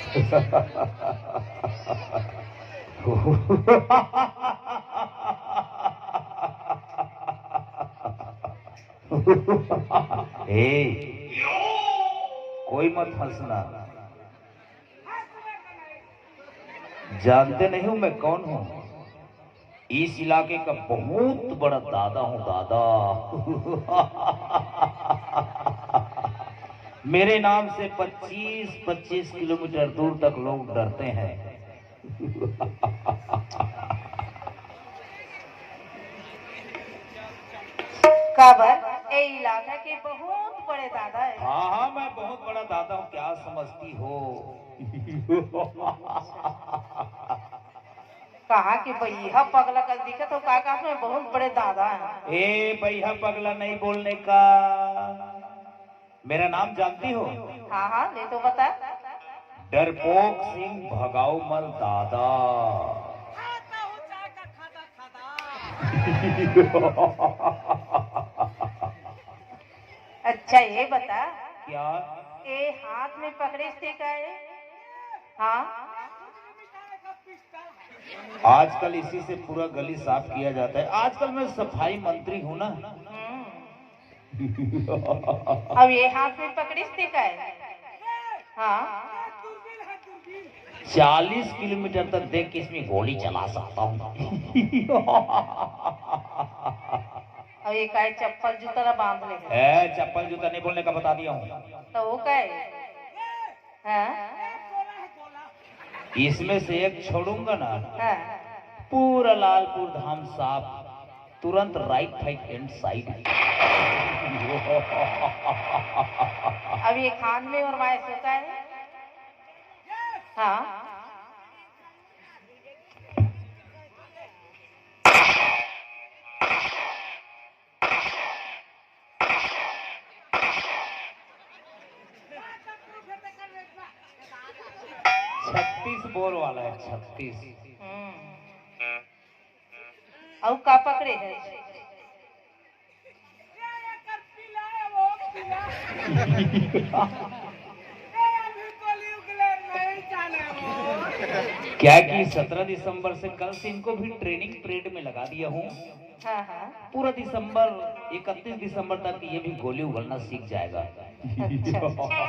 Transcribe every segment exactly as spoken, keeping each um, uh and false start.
ए, कोई मत हंसना। जानते नहीं हूं मैं कौन हूं? इस इलाके का बहुत बड़ा दादा हूं, दादा। मेरे नाम से पच्चीस पच्चीस किलोमीटर दूर तक लोग डरते हैं। काबर, ए इलाका के बहुत बड़े दादा है। हाँ, हाँ, मैं बहुत बड़ा दादा हूँ, क्या समझती हो? कहा कि बइहा पगला कस दिखत हो, का कहा मैं बहुत बड़े दादा है। ए, बइहा पगला नहीं बोलने का। मेरा नाम जानती हो? हाँ, हाँ, ले तो बता। डरपोक सिंह भगाऊ मल दादा। अच्छा, ये बता। क्या? ए हाथ में पकड़े से का है? हाँ। आजकल इसी से पूरा गली साफ किया जाता है। आजकल मैं सफाई मंत्री हूँ ना। हम्म। अब ये हाथ में पकड़े से का है? हाँ। चालीस किलोमीटर तक देख के इसमें गोली चला सकता हूँ। अब ये का है, चप्पल जूता ला बांध ले। ए, चप्पल जूता नहीं बोलने का बता दिया हूँ। तो वो का है? हाँ? इसमें से एक छोड़ूंगा ना, हाँ। पूरा लालपुर धाम साफ, तुरंत right right hand side। अब ये खान में और वाय सोता है। हाँ। छत्तीस बोर वाला है, छत्तीस। हम्म। अउ का पकड़े है? क्या कि सत्रह दिसंबर से, कल से इनको भी ट्रेनिंग पीरियड में लगा दिया हूँ। हाँ, हाँ। पूरा दिसंबर, इकतीस दिसंबर तक ये भी गोली उगलना सीख जाएगा। अच्छा, अच्छा।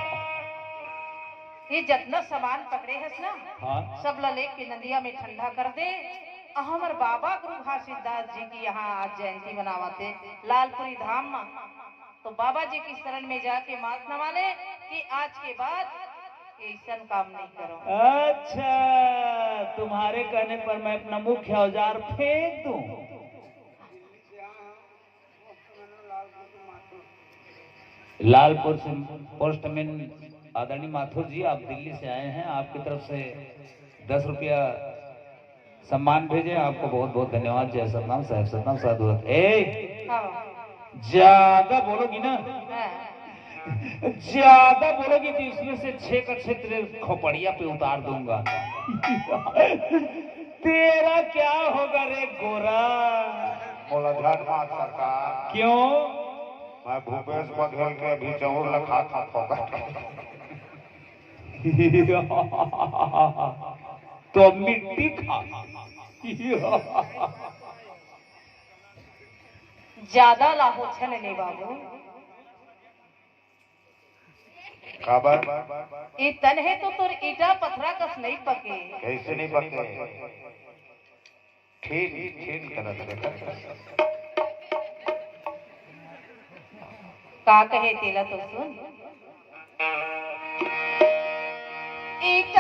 ये जतना सामान पकड़े हस ना, हाँ। सब ला लेके नदिया में ठंडा कर दे। अउ हमर बाबा गुरु घासीदास जी की यहाँ आज जयंती मनावत हे लालपुरी धाम में, तो बाबा जी की शरण में जाके माथ नवा ले कि आज के बाद ये ऐसन काम नहीं करो। अच्छा, तुम्हारे कहने पर मैं अपना मुख्य औजार फेंक दूं? लालपुर से पोस्टमैन आदरणीय माथुर जी, आप दिल्ली से आए हैं, आपकी तरफ से दस रुपया सम्मान भेजे, आपको बहुत बहुत धन्यवाद। जय सतनाम, साहेब सतनाम, साधु। ए, हाँ। ज्यादा बोलोगी ना, हाँ। ज्यादा बोलोगी तो इसमें से छह का छह तेरे खोपड़िया पे उतार दूंगा। तेरा क्या होगा रे गोरा? मोला झट मार सरकार। क्यों? मैं भूपेश बघेल के अभी चाउर ला खात हूँ फोकट। तो मिट्टी खा। ज्यादा लाहो छन ने बाबू। काबर? ए तन हे तो तोर ईटा पथरा कस नहीं पके। कैसे नहीं पके? ठीक, ठीक करत हे। का कहे तेला तो सुन। ईटा